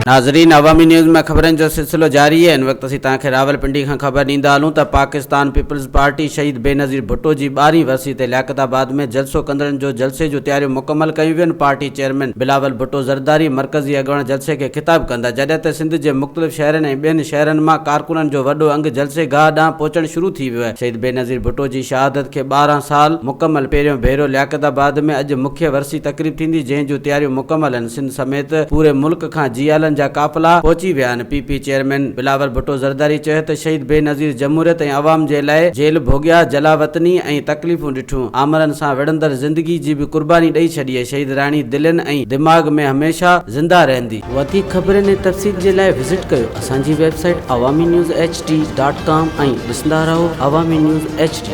ناظرين عوامي نيوز ۾ خبرن جو سلسلو جاري آهي ان وقت اسين توهان کي راولپنڊي کان خبر ڏيندا هلون ته پاڪستان پيپلز پارٽي شهيد بينظير ڀٽو جي ٻارهين ورسي تي لياقت آباد ۾ جلسو ڪندڙن جو جلسي جون تياريون مڪمل ڪيون ويون پارٽي چيئرمين بلاول ڀٽو زرداري مرڪزي اڳواڻ جلسي کي خطاب ڪندا جڏهن ته سنڌ جي مختلف شهرن ۽ ٻين شهرن مان ڪارڪنن جو وڏو انگ جلسي گاهه ڏانهن پهچڻ شروع ٿي ويو آهي شهيد بينظير ڀٽو جي شهادت کي 12 سال مڪمل پهريون ڀيرو لياقت آباد ۾ اڄ مکيه ورسي تقريب ٿيندي جنهن جون تياريون مڪمل آهن سنڌ سميت پوري ملڪ کان جيالن جا قافلا پهچي ويا آهن. P P chairman Bilawal Bhutto Zardari چيو ته شهيد بينظير جمهوريت ۽ عوام جي لاء جيل ڀوڳيا، جلاوطني ۽ تڪليفون ڏٺيون، آمرن سان وڙهندڙ زندگي جي به قرباني ڏئي ڇڏي، شهيد راڻي دلين ۽ دماغ ۾ هميشه زنده رهندي. وڌيڪ خبرن ۽ تفصيل جي لاء وزٽ ڪيو اسان جي website Awami news H D dot com ۽ ڏسندا رهو عوامي نيوز ايڇ ڊي.